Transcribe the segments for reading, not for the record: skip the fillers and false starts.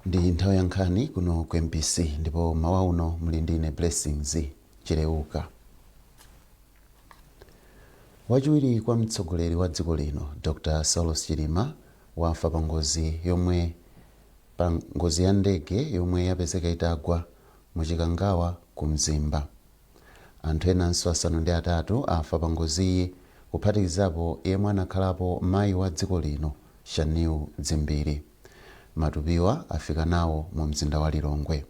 Ndi nthawi ya nkhani kuno ku MBC, ndipo mawa uno muli ndine Blessings Chileuka. Wachiwiri kwa mtsogoleri wa dziko lino Dr Saulos Chilima wafa pa ngozi ya ndege yomwe yapezeka itagwa mu Chikangawa ku Mzimba. Anthu enanso 8 afa pa ngoziyi, kuphatikizapo yemwe anakhalapo mayi wa dziko lino Shanil Dzimbiri. Matupiwa afika nawo mu mzinda wa Lilongwe.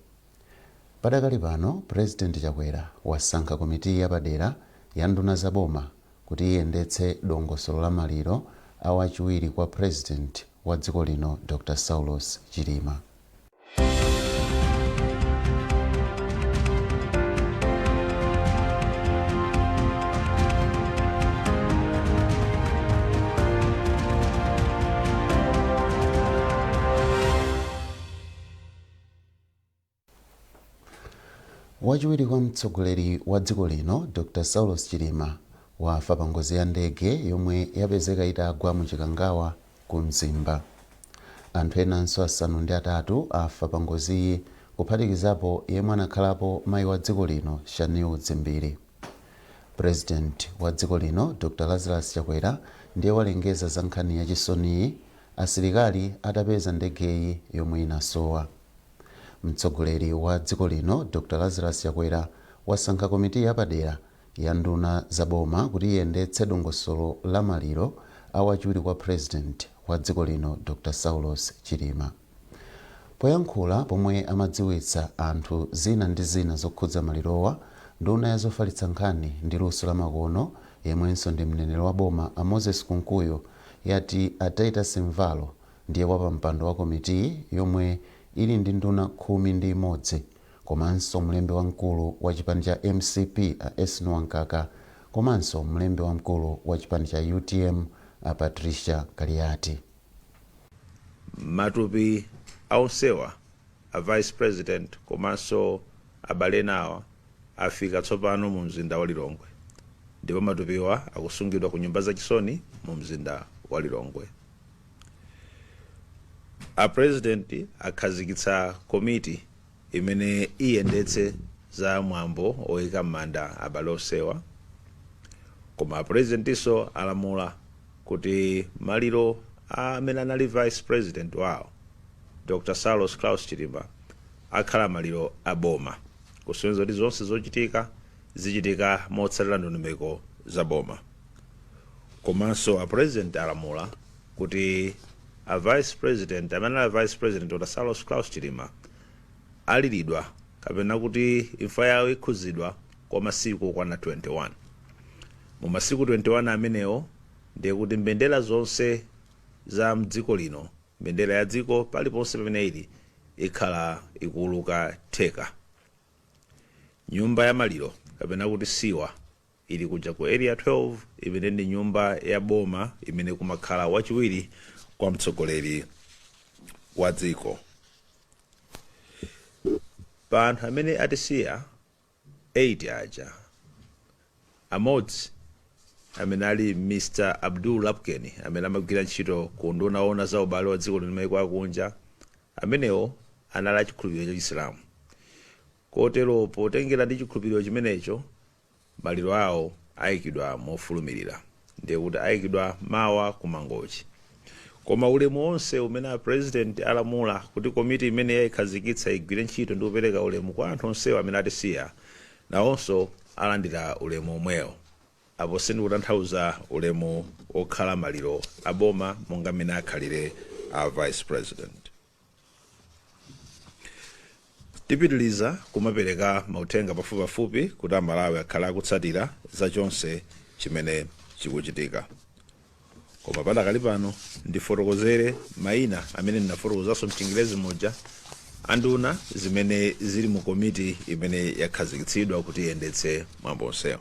Padakali pano, President Chakwera wasankha komiti yapadera ya nduna za boma kuti iyendetse dongosolo la maliro a wachiwiri kwa President wa dziko lino Dr Saulos Chilima. Wachiwiri kwa mtsogoleri wa dziko lino Dr Saulos Chilima wafa pa ngozi ya ndege yomwe yapezeka itagwa mu Chikangawa ku Mzimba. Anthu enanso 8 afa pa ngoziyi, kuphatikizapo yemwe anakhalapo mayi wa dziko lino Shanil Dzimbiri. President wa dziko lino Dr Lazarus Chakwera ndiye walengeza za nkhani yachisoniyi asilikali atapeza ndegeyi yomwe inasowa. Mtsogoleri wa dziko lino Dr Lazarus Chakwera wasankha komiti yapadera ya nduna za boma kuti iyendetse dongosolo la maliro a wachiwiri kwa President wa dziko lino Dr Saulos Chilima. Poyankhula pomwe amadziwitsa anthu zina ndi zina zokhudza malirowa, nduna ya zofalitsa nkhani ndi luso la makono yemwenso ndi mneneri wa boma a Moses Kunkuyu yati a Titus Mvalo ndiye wapampando wa komitiyi yomwe ili ndi nduna 11 komanso mlembi wamkulu wa chipani cha MCP a Eisenhower Mkaka komanso mlembi wamkulu wa chipani cha UTM a Patricia Kaliati. Matupi a onsewa, a Vice President komanso abale enawa, afika tsopano mu mzinda wa Lilongwe ndipo matupiwa akusungidwa ku nyumba zachisoni mu mzinda wa Lilongwe. A President akhazikitsa komiti imene iyendetse za mwambo oyika m'manda abale onsewa, koma a Presidentinso alamula kuti maliro a amene anali Vice President wawo Dr Saulos Klaus Chilima akhala maliro a boma, kusonyeza kuti zonse zochitika zichitika motsatira ndondomeko za boma. Komanso a President alamula kuti a Vice President, amene anali Vice President Dr Saulos Klaus Chilima, aliridwa kapena kuti imfa yawo ikhuzidwa kwa masiku okwana 21. Mu masiku 21 amenewo ndiye kuti mbendera zonse za mdziko lino, mbendera ya dziko paliponse pamene ili, ikhala ikuuluka theka. Nyumba ya maliro kapena kuti siwa ili kuja ku Area 12, imene ndi nyumba ya boma imene kumakhala wachiwiri kwa mtsogoleri wa dziko. Pa anthu amene atisiya 8 aja, amodzi amene ali Mr Abdul Lapken, amene amagwira ntchito ku unduna woona za ubale wa dziko lino maiko akunja, amenewo anali achikhulupiriro cha Chisilamu, kotero potengera ndi chikhulupiriro chimenecho maliro awo ayikidwa mofulumirira, ndiye kuti ayikidwa mawa ku Mangochi. Koma ulemu wonse umene a President alamula kuti komiti imene yayikhazikitsa igwire ntchito ndi kupereka ulemu kwa anthu onsewo amene atisiya, nawonso alandira ulemu omwewo. Apo sindikutanthauza ulemu wokhala maliro a boma monga mmene akhalire a Vice President. Tipitiliza kumapereka mauthenga pafupipafupi kuti Amalawi akhale akutsatira za chonse chimene chikuchitika. Koma padakali pano ndifotokozere mayina amene ndinafotokozanso mchingerezi muja anduna zimene zili mu komiti imene yakhazikitsidwa kuti iyendetse mwambo onsewo.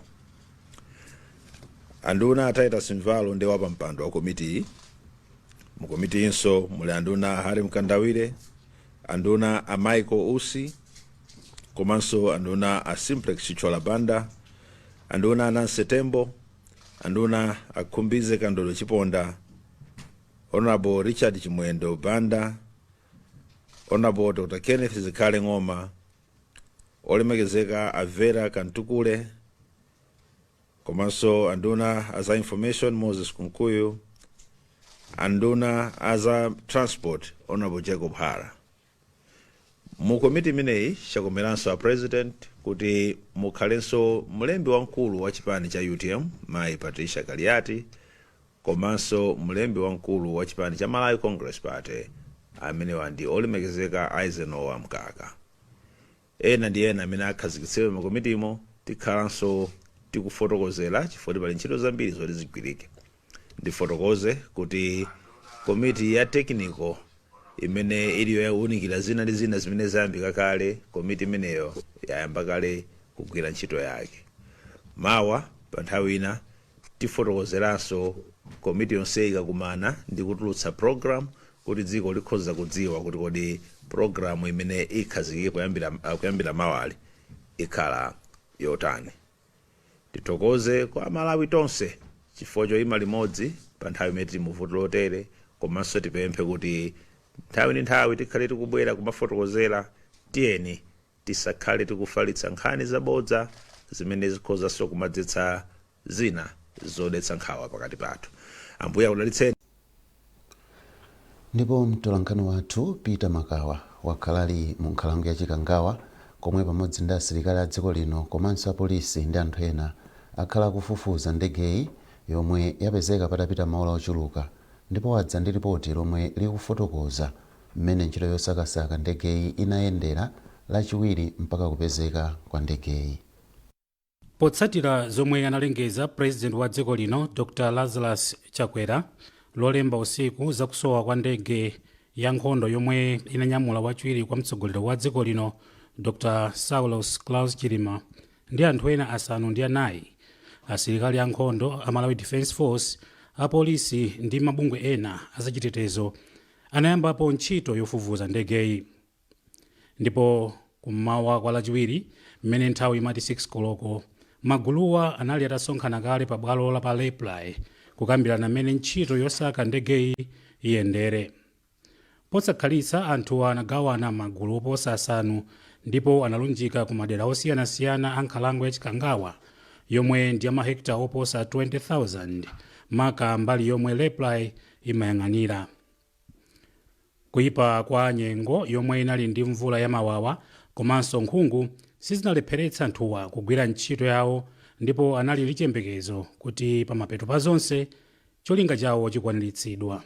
Anduna a Titus Mvalo ndi wapampando wa komitiyi. Mu komitiyinso muli anduna a Harry Mkandawire, anduna a Michael Usi, komanso anduna a Simplex Chithyola Banda, anduna a Nancy Tembo, anduna a Khumbize Kandodo Chiponda, Honorable Richard Chimwendo Banda, Honorable Dr Kenneth Zikhale Ng'oma, olemekezeka Avera Kantukule, komanso anduna aza information Moses Kunkuyu, anduna aza transport Honorable Jacob Hara. Mu komiti imeneyi chakomeranso a President kuti mukhalenso mlembi wamkulu wa chipani cha UTM, Mayi Patricia Kaliati, komanso mlembi wamkulu wa chipani cha Malawi Congress Party, amenewa ndi olemekezeka Eisenhower Mkaka. Ena ndi ena amene akhazikitsidwe mu komitimo tikhalanso tikufotokozera, chifukwa pali ntchito zambiri zoti zigwirike. Ndifotokoze kuti komiti ya technical imene iliyo yowunikira zina ndi zina zimene zayambika kale, komiti imeneyo yayamba kale kugwira ntchito yake. Mawa pa nthawi ina tifotokozeranso komiti yonse ikakumana ndi kutulutsa program, kuti dziko likhoza kudziwa kuti kodi program imene ikhazikike kuyambira mawali ikhala yotani. Tithokoze kwa Malawi tonse chifukwa choyima limodzi pa nthawi imene tili muvuto lotere, komanso tipemphe kuti nthawi ndi nthawi tikhale tikubwera kumafotokozera. Tiyeni tisakhale tikufalitsa nkhani zabodza zimene zikhozanso kumadzetsa zina zodetsa nkhawa pakati pathu. Ambuye akudalitseni. Ndipo mtolankhani wathu Peter Makawa wakhala ali mu nkhalango ya Chikangawa, komwe pamodzi ndi asilikali a dziko lino komanso apolisi ndi anthu ena akhala akufufuza ndegeyi yomwe yapezeka patapita maola ochuluka, ndipo wadza ndi ripoti lomwe likufotokoza mmene ntchito yosakasaka ndegeyi inayendera Lachiwiri mpaka kupezeka kwa ndegeyi. Potsatira zomwe analengeza President wa dziko lino Dr Lazarus Chakwera Lolemba usiku zakusowa kwa ndege ya nkhondo yomwe inanyamula wachiwiri kwa mtsogoleri wa dziko lino Dr Saulos Klaus Chilima ndi anthu ena 4, asilikali ankhondo a Malawi Defence Force, apolisi ndi mabungwe ena azachitetezo anayambapo ntchito yofufuza ndegeyi. Ndipo kummawa kwa Lachiwiri, mmene nthawi imati 6 koloko, maguluwa anali atasonkhana kale pa bwalo la pa Raiply kukambirana mmene ntchito yosaka ndegeyi iyendere. Posakhalitsa anthuwa anagawana magulu oposa asanu ndipo analunjika ku madera osiyanasiyana a nkhalango ya Chikangawa, yomwe ndi ya mahekita oposa 20,000, maka mbali yomwe Raiply imayang'anira. Kuyipa kwa nyengo yomwe inali ndi mvula yamawawa komanso nkhungu sizinalepheretsa anthuwa kugwira ntchito yawo, ndipo anali ndi chiyembekezo kuti pamapeto pa zonse cholinga chawo chikwaniritsidwa.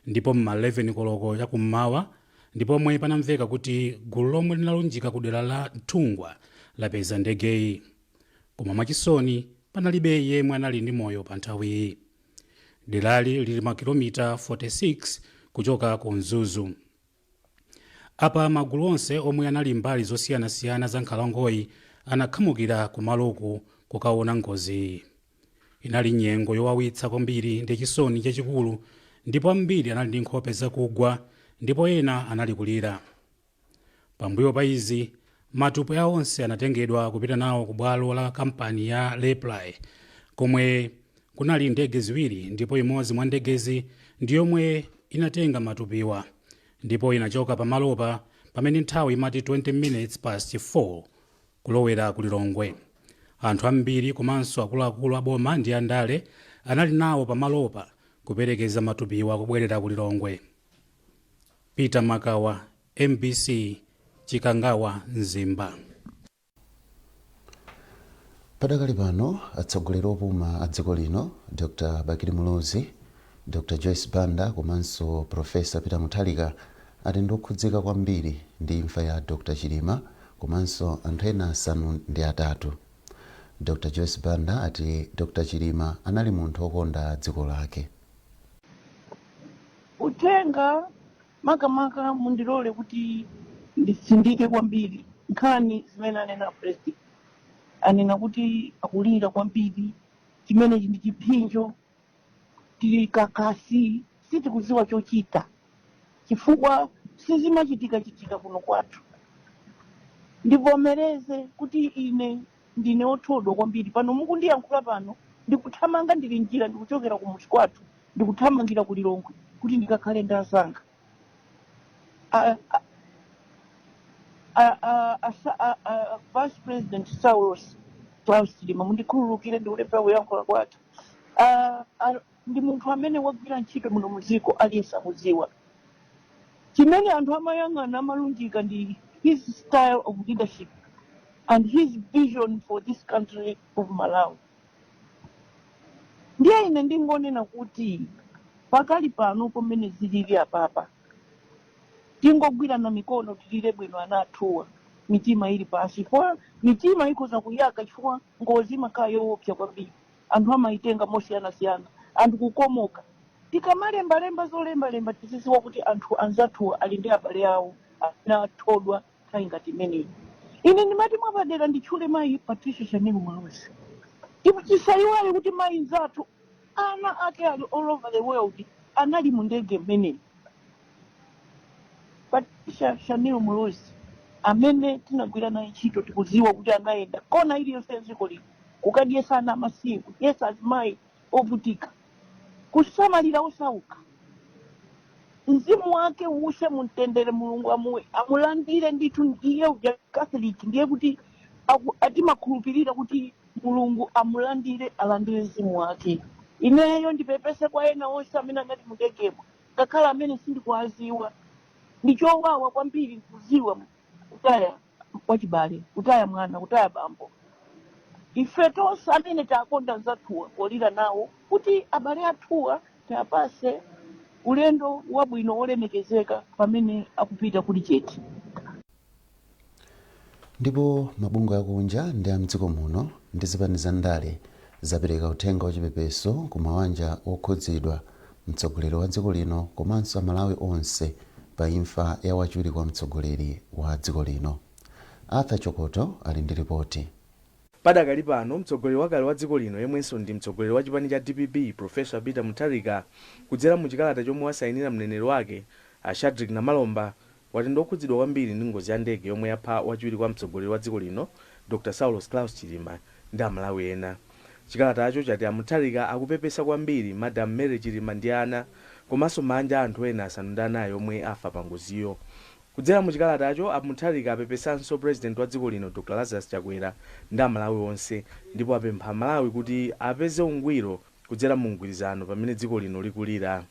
Ndipo mma 11 koloko chakummawa ndipomwe panamveka kuti gulu lomwe linalunjika ku dera la Nthungwa lapeza ndegeyi, koma mwachisoni panalibe yemwe anali ndi moyo pa nthawiyi. Derali lili makilomita 46 kuchoka ku Mzuzu. Apa magulu onse omwe anali mbali zosiyanasiyana za nkhalangoyi anakhamukira kumaloku kukaona ngoziyi. Inali nyengo yowawitsa kwambiri ndi chisoni chachikulu, ndipo ambiri anali ndi nkhope zakugwa ndipo ena anali kulira. Pambuyo pa izi, matupi a onse anatengedwa kupita nawo ku bwalo la kampani ya Raiply, komwe kunali ndege ziwiri, ndipo imodzi mwa ndegezi ndi yomwe inatenga matupiwa ndipo inachoka pamalopa pamene nthawi imati 20 minutes past 4 kulowera ku Lilongwe. Anthu ambiri komanso akuluakulu a boma ndi andale anali nawo pamalopa kuperekeza matupiwa kubwerera ku Lilongwe. Peter Makawa, MBC, Chikangawa, Mzimba. Padakali pano atsogoleri opuma a dziko lino Dr Bakili Muluzi, Dr Joyce Banda komanso Professor Peter Mutharika ati ndikukhudzika kwambiri ndi imfa ya Dr Chilima komanso anthu ena 3. Dr Joyce Banda ati Dr Chilima anali munthu wokonda dziko lake. Uthenga makamaka, mundilole kuti nditsindike kwambiri nkhani zimene anena President. Anena kuti akulira kwambiri, chimenechi ndi chipsinjo, tili kakasi, sitikudziwa chochita chifukwa sizimachitika chitika kuno kwathu. Ndivomereze kuti ine ndine othodwa kwambiri. Pano mukundiyankhula pano ndikuthamanga, ndili njira, ndikuchokera kumuzi kwathu, ndikuthamangira ku Lilongwe kuti ndikakhale ndi azanga. A, a, a, a, a, a, Vice President Saulos Klaus Chilima, mundikhululukire ndikulephera kuyankhula kwathu. Ndi munthu amene wagwira ntchito muno muziko, aliyense akudziwa. Chimene anthu amayang'ana, amalunjika ndi his style of leadership and his vision for this country of Malawi. Ndiye ine ndingonena kuti pakali pano, pomene zilili apapa, tingogwirana mikono, tilire bwino ana athuwa, mitima ili pasi, chifukwa mitima ikhoza kuyaka, chifukwa ngozi imakhala yoopsa kwambiri. Anthu amayitenga mosiyanasiyana, anthu kukomoka. Tikamalembalemba zolembalemba, tizidziwa kuti anthu anzathuwa ali ndi abale awo amene athodwa nthawi ngati imeneyi. Ine ndimati mwapadera nditchule mayi Patricia Shanil Muluzi. Ndipo tisayiwale kuti mayi nzathu, ana ake ali all over the world, anali mu ndege imeneyi. Patricia Shanil Muluzi amene tinagwira naye ntchito, tikudziwa kuti anayenda kona iliyonse ya dziko lino kukadyesa ana amasiye, kudyesa azimayi ovutika, kusamalira osauka. Mzimu wake uwuse mumtendere, Mulungu amulandire ndithu. Iye uja Catholic, ndiye kuti atimakhulupirira kuti Mulungu amulandire, alandire mzimu wake. Ineyo ndipepese kwa ena onse amene anali mundegemo, ngakhale amene sindikuwaziwa. Ndi chowawa kwambiri kuziwa kutaya wachibale, kutaya mwana, kutaya bambo. Ife tonse amene takonda anzathuwa, polira nawo kuti abale athuwa tiapase ulendo wabwino wolemekezeka pamene akupita kuli chete. Ndipo mabungwe akunja ndi a mdziko muno ndi zipani za ndale zapereka uthenga wachipepeso ku mabanja okhudzidwa, mtsogoleri wa dziko lino komanso Amalawi onse pa imfa ya wachiwiri kwa mtsogoleri wa dziko lino. Arthur Chokoto ali ndi ripoti. Padakali pano, mtsogoleri wakale wa dziko lino yemwenso ndi mtsogoleri wa chipani cha DPP, Professor Peter Mutharika, kudzera mu chikalata chomwe wasayinira mneneri wake a Shadric Namalomba, wati ndokhudzidwa kwambiri ndi ngozi ya ndege yomwe yapha wachiwiri kwa mtsogoleri wa dziko lino Dr Saulos Klaus Chilima ndi Amalawi ena. Chikalatacho chati a Mutharika akupepesa kwambiri Madam Mary Chilima ndi ana komanso mabanja a anthu ena 9 omwe afa pa ngoziyo. Kudzera mu chikalatacho, a Mutharika apepesanso President wa dziko lino Dr Lazarus Chakwera ndi Amalawi onse, ndipo apempha Amalawi kuti apeze ungwiro kudzera mu mgwirizano pamene dziko lino likulira.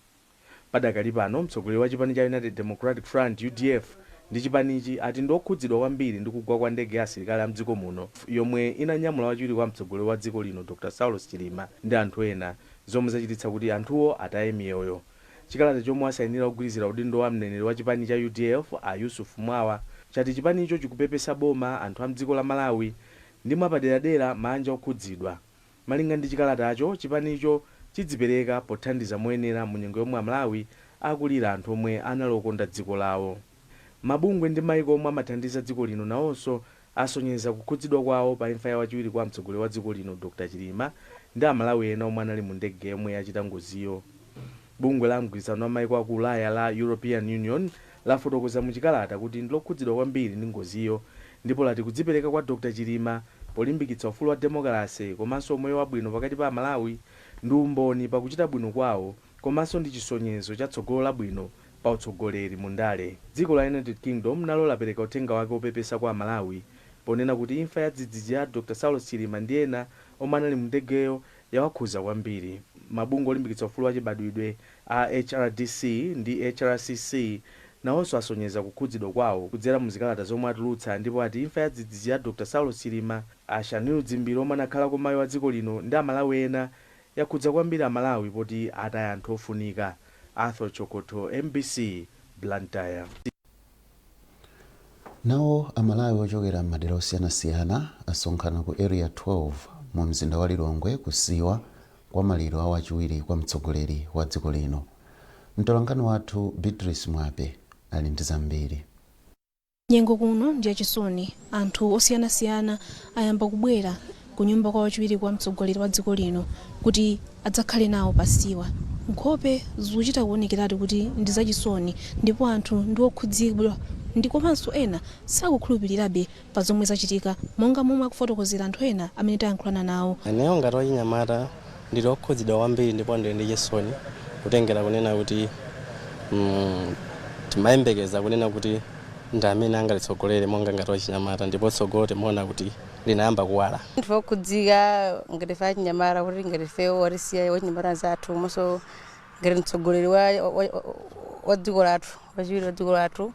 Padakali pano, mtsogoleri wa chipani cha United Democratic Front, UDF, ndi chipanichi ati ndiokhudzidwa kwambiri ndi kugwa kwa ndege ya asilikali a mdziko muno yomwe inanyamula wachiwiri kwa mtsogoleri wa dziko lino Dr Saulos Chilima ndi anthu ena, zomwe zachititsa kuti anthuwo ataye miyoyo. Chikalata chomwe wasayinira ogwirizira udindo wa mneneri wa chipani cha UDF a Yusuf Mwawa chati chipanicho chikupepesa boma, anthu a mdziko la Malawi ndi mwapaderadera mabanja okhudzidwa. Malinga ndi chikalatacho, chipanicho chidzipereka pothandiza moyenera mu nyengo yomwe Amalawi akulira anthu omwe anali okonda dziko lawo. Mabungwe ndi maiko omwe amathandiza dziko lino nawonso asonyeza kukhudzidwa kwawo pa imfa ya wachiwiri kwa mtsogoleri wa dziko lino Dr Chilima ndi Amalawi ena omwe anali mu ndege yomwe yachita ngoziyo. Bungwe la mgwirizano wa maiko aku Ulaya la European Union lafotokoza mu chikalata kuti ndilokhudzidwa kwambiri ndi ngoziyo, ndipo lati kudzipereka kwa Dr Chilima polimbikitsa ufulu wa demokalase komanso umoyo wabwino pakati pa Amalawi ndi umboni pakuchita bwino kwawo komanso ndi chisonyezo cha tsogolo labwino pa utsogoleri mu ndale. Dziko la United Kingdom nalo lapereka uthenga wake wopepesa kwa Amalawi ponena kuti imfa ya dzidzidzi ya Dr Saulos Chilima ndi ena omwe anali mu ndegeyo yawakhuza kwambiri. Mabungwe olimbikitsa ufulu wachibadwidwe a HRDC ndi HRCC nawonso asonyeza kukhudzidwa kwawo kudzera mu zikalata zomwe atulutsa, ndipo ati imfa ya dzidzidzi ya Dr Saulos Chilima, a Shanil Dzimbiri omwe anakhalako mayi wa dziko lino ndi Amalawi ena yakhudza kwambiri Amalawi poti ataya anthu ofunika. Arthur Chokoto, MBC, Blantyre. Nawo Amalawi ochokera m'madera osiyanasiyana asonkhana ku Area 12 mu mzinda wa Lilongwe kusiwa kwa maliro a wachiwiri kwa mtsogoleri wa dziko lino. Mtolankhani wathu Beatrice Mwape ali ndi zambiri. Nyengo kuno ndi yachisoni. Anthu osiyanasiyana ayamba kubwera ku nyumba kwa wachiwiri kwa mtsogoleri wa dziko lino kuti adzakhale nawo pasiwa. Nkhope zikuchita kuonekeratu kuti ndi zachisoni, ndipo anthu ndi okhudzidwa ndi komanso ena sakukhulupirirabe pa zomwe zachitika, monga momwe akufotokozera anthu ena amene tayankhulana nawo. Ineyo ngati wachinyamata ndili okhudzidwa kwambiri ndipo ndili ndi chisoni, kutengera kunena kuti Timayembekeza kunena kuti ndi amene angatitsogolere monga ngati wachinyamata, ndipo tsogolo timaona kuti linayamba kuwala. Ndife okhudzika ngati ife achinyamata kuti ngati ife watisiya wachinyamata anzathu, komanso ngati mtsogoleri wa dziko lathu, wachiwiri wa dziko lathu.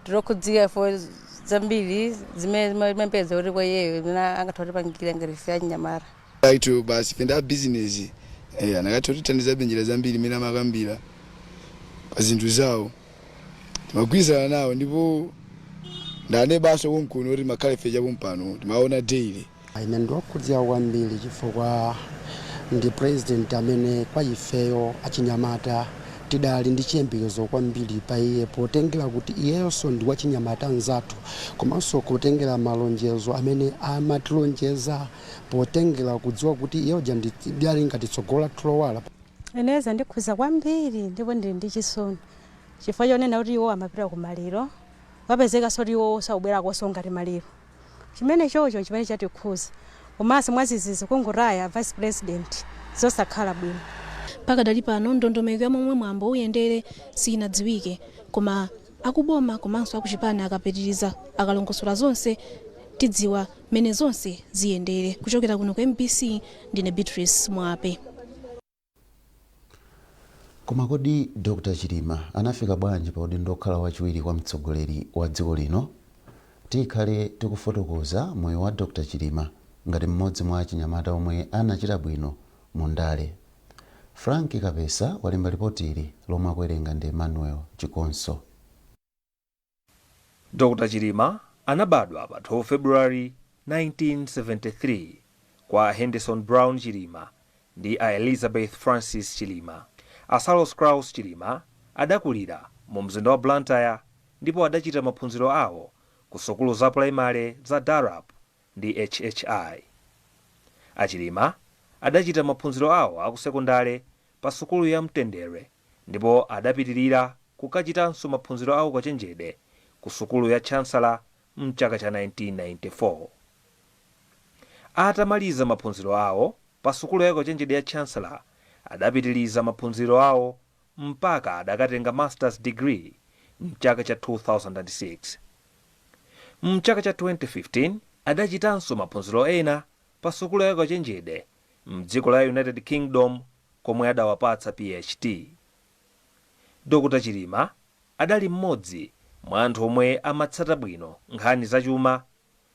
Tikukhudzika ifo zambiri zimene zimayembekeza kuti kwa iyeyo zimene angathe kutipangira ngati ife achinyamata. Aitu basi ife nda business anakatha kutithandizabe njira zambiri imene amakambira pa zinthu zawo, timagwirizana nawo, ndipo ndane baso konkuno kuti makhale ife chapompano timaona daily. Ine ndokhudzika kwambiri chifukwa ndi president amene kwa ifeyo achinyamata tidali ndi chiyembekezo kwambiri pa iye, potengera kuti iyeyonso ndi wachinyamata anzathu, komanso kutengera malonjezo amene amatilonjeza, potengera kudziwa kuti iye uja ndi ngati tsogolo lathu lowala. Ine zandikhuza kwambiri ndipo ndili ndi chisoni chifukwa chonena kuti iwo amapita kumaliro, wapezekanso kuti iwo saubwerakonso ngati maliro. Chimene chocho chimene chatikhuza, komanso mwazizizi kungotaya vice president, zosakhala bwino. Pakadali pano ndondomeko ya momwe mwambo uyendere sinadziwike, koma akuboma komanso akuchipani akapitiriza akalongosola zonse, tidziwa mmene zonse ziyendere. Kuchokera kuno ku MBC, ndine Beatrice Mwape. Koma kodi Dr Chilima anafika bwanji pa udindo okhala wachiwiri kwa mtsogoleri wa dziko lino? Tikhale tikufotokoza moyo wa Dr Chilima ngati mmodzi mwa achinyamata omwe anachita bwino mu ndale. Frank Kapesa walemba ripoti ili lomwe akuwerenga ndi Emmanuel Chikonso. Dr Chilima anabadwa pa 12 February 1973 kwa Henderson Brown Chilima ndi a Elizabeth Francis Chilima. A Saulos Klaus Chilima adakulira mu mzinda wa Blantyre ndipo adachita maphunziro awo ku sukulu za pulaimale za Darap ndi HHI. Achilima adachita maphunziro awo akusekondale pa sukulu ya Mtendere ndipo adapitirira kukachitanso maphunziro awo kachenjede ku sukulu ya Chancellor mchaka cha 1994. Atamaliza maphunziro awo pa sukulu ya kachenjede ya Chancellor, adapitiriza maphunziro awo mpaka adakatenga masters degree mchaka cha 2006. Mchaka cha 2015 adachitanso maphunziro ena pa sukulu ya kachenjede mdziko la United Kingdom komwe adawapatsa PhD. Dr Chilima adali mmodzi mwa anthu omwe amatsata bwino nkhani zachuma,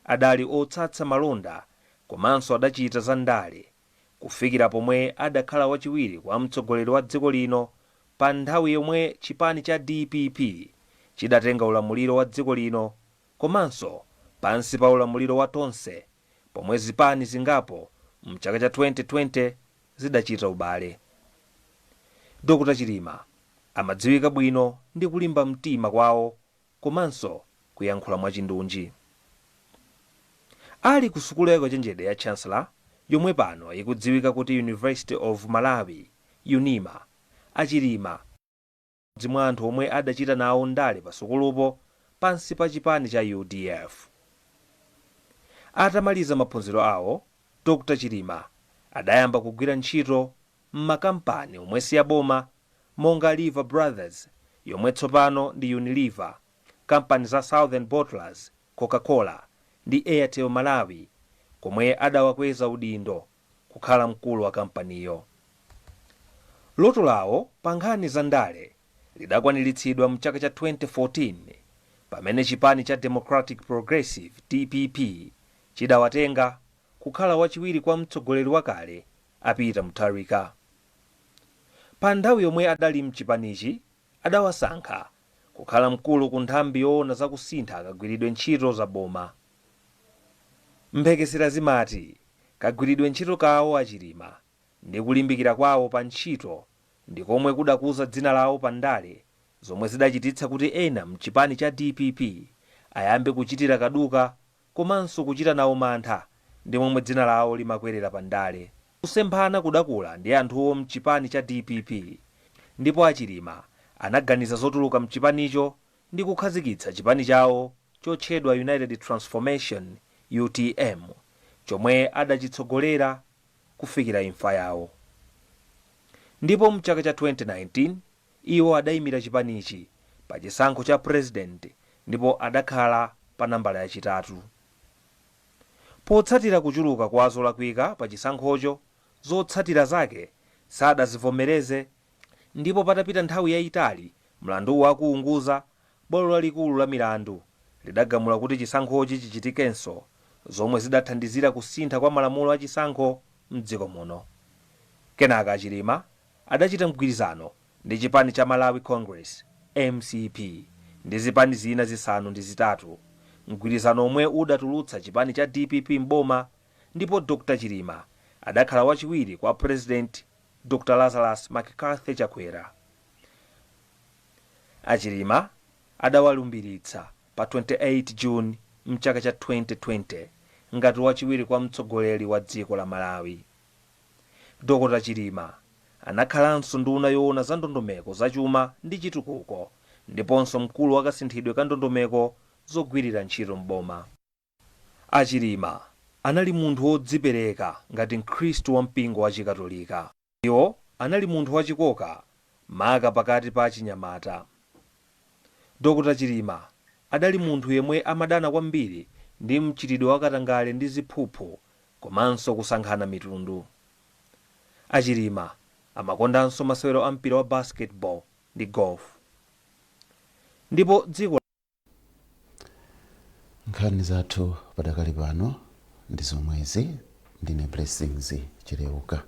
adali otsatsa malonda komanso adachita za ndale kufikira pomwe adakhala wachiwiri kwa mtsogoleri wa dziko lino pa nthawi yomwe chipani cha DPP chidatenga ulamuliro wa dziko lino, komanso pansi pa ulamuliro wa Tonse pomwe zipani zingapo mchaka cha 2020 zidachita ubale. Dr Chilima amadziwika bwino ndi kulimba mtima kwawo komanso kuyankhula mwachindunji. Ali ku sukulu ya kachenjede ya Chancellor, yomwe pano ikudziwika kuti University of Malawi, UNIMA, Achilima mwa anthu omwe adachita nawo ndale pa sukulupo pansi pa chipani cha UDF. Atamaliza maphunziro awo, Dr Chilima adayamba kugwira ntchito m'makampani omwe si aboma monga Lever Brothers, yomwe tsopano ndi Unilever, kampani za Southern Bottlers, Coca-Cola ndi Airtel Malawi, komwe adawakweza udindo kukhala mkulu wa kampaniyo. Loto lawo pa nkhani za ndale lidakwaniritsidwa mchaka cha 2014 pamene chipani cha Democratic Progressive, DPP, chidawatenga kukhala wachiwiri kwa mtsogoleri wakale a Peter Mutharika. Pa nthawi yomwe adali mchipanichi, adawasankha kukhala mkulu ku nthambi yoona zakusintha kagwiridwe ntchito za boma. Mphekesera zimati kagwiridwe ntchito kawo Achilima ndi kulimbikira kwawo pa ntchito ndi komwe kudakuza dzina lawo pa ndale, zomwe zidachititsa kuti ena mchipani cha DPP ayambe kuchitira kaduka komanso kuchita nawo mantha ndi momwe dzina lawo limakwerera pa ndale. Kusemphana kudakula ndi anthuwo mchipani cha DPP ndipo Achilima anaganiza zotuluka mchipanicho ndi kukhazikitsa chipani chawo chotchedwa United Transformation, UTM, chomwe adachitsogolera kufikira imfa yawo. Ndipo mchaka cha 2019 iwo adayimira chipanichi pa chisankho cha purezidenti ndipo adakhala pa nambala yachitatu. Potsatira kuchuluka kwa zolakwika pa chisankhocho, zotsatira zake sadazivomereze ndipo patapita nthawi yayitali mlanduwu akuunguza, bwalo lalikulu la milandu lidagamula kuti chisankhochi chichitikenso, zomwe zidathandizira kusintha kwa malamulo a chisankho mdziko muno. Kenaka Achilima adachita mgwirizano ndi chipani cha Malawi Congress, MCP, ndi zipani zina zisanu ndi zitatu, mgwirizano omwe udatulutsa chipani cha DPP m'boma ndipo Dr Chilima adakhala wachiwiri kwa President Dr Lazarus McCarthy Chakwera. Achilima adawalumbiritsa pa 28 June mchaka cha 2020 ngati wachiwiri kwa mtsogoleri wa dziko la Malawi. Dr Chilima anakhalanso nduna yoona za ndondomeko zachuma ndi chitukuko ndiponso mkulu wa kasinthidwe ka ndondomeko zogwirira ntchito m'boma. A Chilima anali munthu wodzipereka ngati mkhristu wa mpingo wa chikatolika. Iwo anali munthu wachikoka maka pakati pa achinyamata. Dr Chilima adali munthu yemwe amadana kwambiri ndi mchitidwe wa katangale ndi ziphuphu komanso kusankhana mitundu. A Chilima amakondanso masewero a mpira wa basketball ndi golf. Ndipo dziko. Nkhani zathu padakali pano ndi zomwezi. Ndine Blessings Chileuka.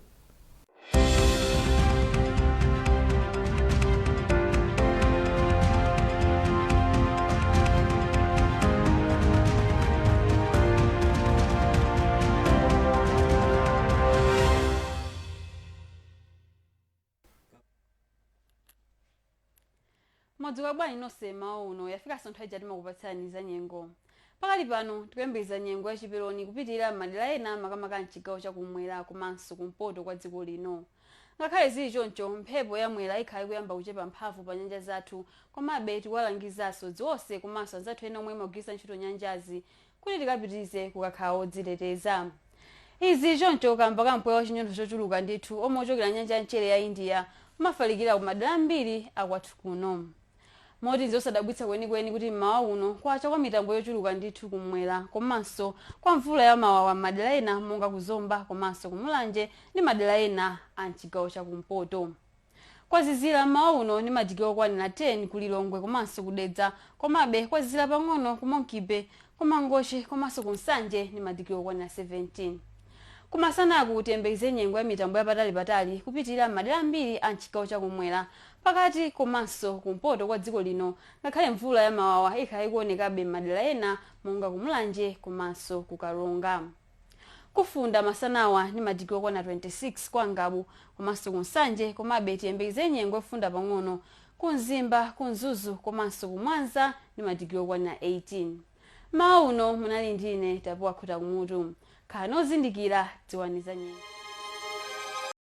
Mwadzuka bwanji nonse mmawa uno? Yafikanso nthawi ija timakupatsirani za nyengo. Pakali pano tikuyembekeza nyengo ya chipeloni kupitirira m'madera ena makamaka mchigawo cha kumwera komanso kumpoto kwa dziko lino. Ngakhale zili choncho, mphepo ya mwera ikhala ikuyamba kuchepa mphamvu pa nyanja zathu, komabe tikuwalangiza asodzi onse komanso anzathu ena omwe amagwiritsa ntchito nyanjazi kuti tikapitirize kukakhala odziteteza. Izi choncho kamba ka mpweya wa chinyontho chochuluka ndithu omwe ochokera nyanja ya mchere ya India umafalikira ku madera ambiri akwathu kuno. Moti nzosadabwitsa kwenikweni kuti mmawa uno kwacha kwa mitambo yochuluka ndithu kumwera komanso kwa mvula ya mawawa m'madera ena monga ku Zomba komanso ku Mulanje ndi madera ena a mchigawo cha kumpoto. Kwazizira mmawa uno ndi madigiri okwanira 10 ku Lilongwe komanso ku Dedza komabe kwazizira pang'ono ku Monkey Bay, ku Mangochi komanso ku Nsanje ndi madigiri okwanira 17. Kumasanaku tiyembekeze nyengo ya mitambo yapatalipatali kupitirira m'madera ambiri a mchigawo cha kumwera, pakati komanso kumpoto kwa dziko lino ngakhale mvula ya mawawa ikhala ikuonekabe m'madera ena monga ku Mulanje komanso ku Karonga. Kufunda masanawa ndi madigiri okwana 26 kwa Ngabu komanso ku Nsanje komabe tiyembekeze nyengo yofunda pang'ono ku Mzimba, ku Mzuzu komanso ku Mwanza ndi madigiri okwanira 18. Mmawa uno munali ndi ine Tapiwa Khutakumutu. Khalani ozindikira, dziwani za nyengo.